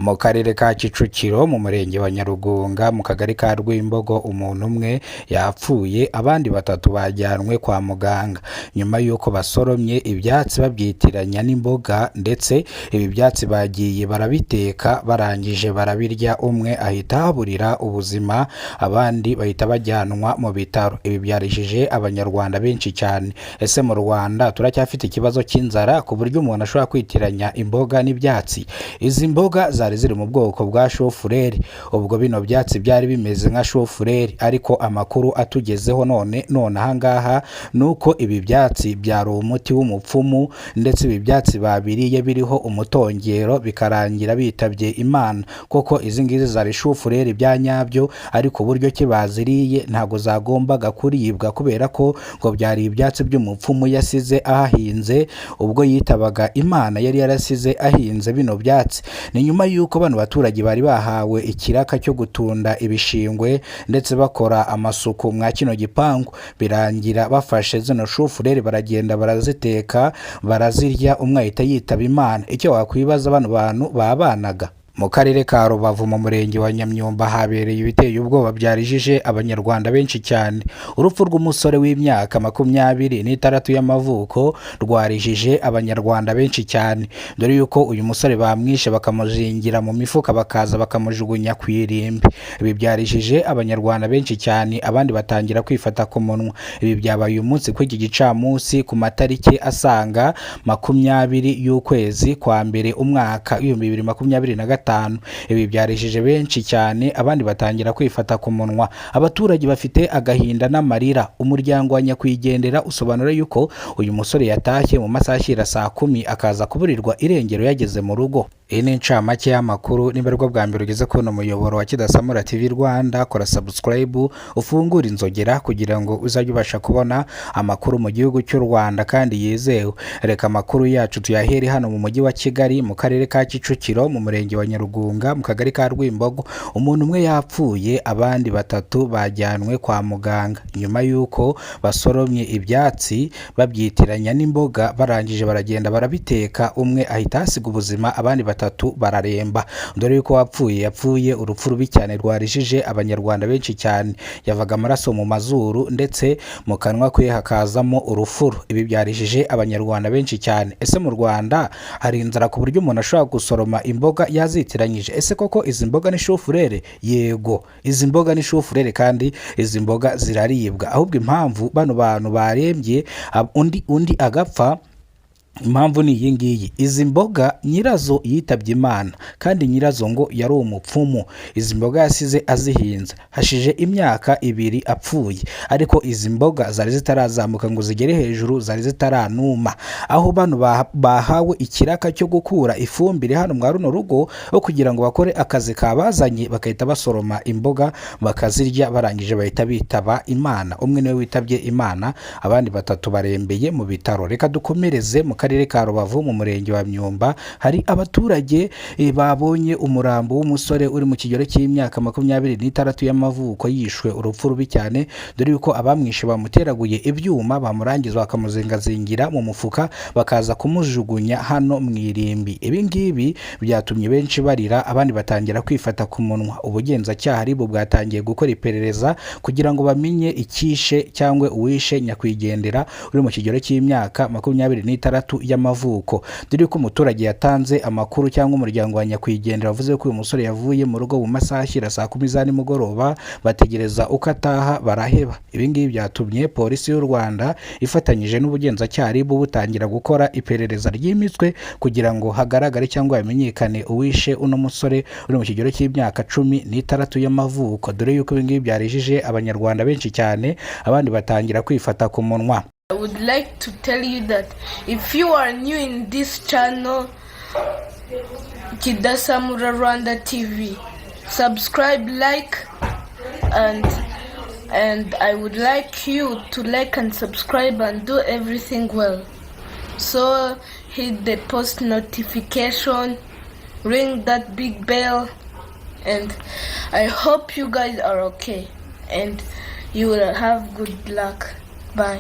Mu karere ka Kicukiro, mu murenge wa Nyarugunga, mu kagari ka Rwimbogo, umuntu umwe yapfuye, abandi batatu bajyanwe kwa muganga nyuma y'uko basoromye ibyatsi babyitiranya n'imboga. Ndetse ibi byatsi bagiye barabiteka, barangije barabirya, umwe ahita ahaburira ubuzima, abandi bahita bajyanwa mu bitaro. Ibi byarijije Abanyarwanda benshi cyane. Ese mu Rwanda turacyafite ikibazo cy'inzara ku buryo umuntu ashobora kwitiranya imboga n'ibyatsi? Izi mboga zari ziri mu bwoko bwa shufureri. Ubwo bino byatsi byari bimeze nka shufureri, ariko amakuru atugezeho none ahangaha ni uko ibi byatsi byari umuti w'umupfumu, ndetse ibi byatsi babiriye biriho umutongero, bikarangira bitabye Imana. Koko izi ngizi zari shufureri bya nyabyo, ariko uburyo ki baziriye ntabwo zagombaga kuribwa, kubera ko ngo byari ibyatsi by'umupfumu yasize ahahinze ubwo yitabaga Imana. Yari yarasize ahinze bino byatsi. Ni nyuma y'uko bano baturage bari bahawe ikiraka cyo gutunda ibishingwe ndetse bakora amasuku mwa kino gipangu, birangira bafashe zino shufureri, baragenda baraziteka, barazirya, umwe ahita yitaba Imana. Icyo wakwibaza, bano bantu babanaga. Mu karere ka Rubavu, mu murenge wa Nyamyumba, habereye ibiteye ubwoba byarijije Abanyarwanda benshi cyane. Urupfu rw'umusore w'imyaka 26 y'amavuko rwarijije Abanyarwanda benshi cyane, dore yuko uyu musore bamwishe bakamuzingira mu mifuka, bakaza bakamujugunya ku irimbi. Ibi byarijije Abanyarwanda benshi cyane, abandi batangira kwifata ku munwa. Ibi byabaye uyu munsi kuri iki gicamunsi, ku matariki asaga 20 y'ukwezi kwa mbere, umwaka w'2025. Ibi byarijije benshi cyane, abandi batangira kwifata ku munwa. Abaturage bafite agahinda n'amarira. Umuryango wa nyakwigendera usobanura yuko uyu musore yatashye mu masaha ashyira saa 10, akaza kuburirwa irengero yageze mu rugo. Iyi ni incamake y'amakuru. Niba aribwo bwa mbere ugeze kubona umuyoboro wa Kidasamura TV Rwanda, kora subscribe, ufungure inzogera kugira ngo uzajye ubasha kubona amakuru mu gihugu cy'u Rwanda kandi yizewe. Reka amakuru yacu tuyahere hano mu mujyi wa Kigali, mu karere ka Kicukiro, mu murenge wa Nyarugunga, mu kagari ka Rwimbogo. Umuntu umwe yapfuye, abandi batatu bajyanwe kwa muganga nyuma y'uko basoromye ibyatsi babyitiranya n'imboga, barangije baragenda barabiteka, umwe ahita ahasiga ubuzima, abandi batatu bararemba. Dore yuko wapfuye yapfuye urupfu rubi cyane rwarijije Abanyarwanda benshi cyane. Yavaga amaraso mu mazuru, ndetse mu kanwa kwe hakazamo urufuro. Ibi byarijije Abanyarwanda benshi cyane. Ese mu Rwanda hari inzara ku buryo umuntu ashobora gusoroma imboga yazitiranyije? Ese koko izi mboga ni shufurere? Yego, izi mboga ni shufurere, kandi izi mboga ziraribwa. Ahubwo impamvu bano bantu barembye, undi agapfa, impamvu ni iyi ngiyi: izi mboga nyirazo yitabye Imana, kandi nyirazo ngo yari umupfumu. Izi mboga yasize azihinze hashije imyaka 2 apfuye, ariko izi mboga zari zitarazamuka ngo zigere hejuru, zari zitaranuma. Aho bano bahawe ikiraka cyo gukura ifumbire hano mwa runo rugo, aho kugira ngo bakore akazi kabazanye, bagahita basoroma imboga bakazirya, barangije bahita bitaba Imana. Umwe niwe witabye Imana, abandi batatu barembeye mu bitaro. Reka dukomereze mu karere ka Rubavu, mu murenge wa Myumba. Hari abaturage babonye umurambo w'umusore uri mu kigero cy'imyaka 26 y'amavuko, yishwe urupfu rubi cyane, dore yuko abamwishe bamuteraguye ibyuma, bamurangiza bakamuzingazingira mu mufuka, bakaza kumujugunya hano mu irimbi. Ibi ngibi byatumye benshi barira, abandi batangira kwifata ku munwa. Ubugenzacyaha RIB bwatangiye gukora iperereza kugira ngo bamenye icyishe cyangwa uwishe nyakwigendera uri mu kigero cy'imyaka 26 y'amavuko, dore ko umuturage yatanze amakuru, cyangwa umuryango wa nyakwigendera wavuze ko uyu musore yavuye mu rugo mu masaha ashyira saa 10 za nimugoroba, bategereza uko ataha baraheba. Ibi ngibi byatumye Polisi y'u Rwanda ifatanyije n'ubugenzacyaha RIB butangira gukora iperereza ryimbitse kugira ngo hagaragare cyangwa hamenyekane uwishe uno musore uri mu kigero cy'imyaka 16 y'amavuko, dore yuko ibi ngibi byarijije Abanyarwanda benshi cyane, abandi batangira kwifata ku munwa. I would like to tell you that if you are new in this channel, Kidasamura Rwanda TV, subscribe, like, and I would like you to like and subscribe and do everything well. So hit the post notification, ring that big bell, and I hope you guys are okay and you will have good luck. Bye.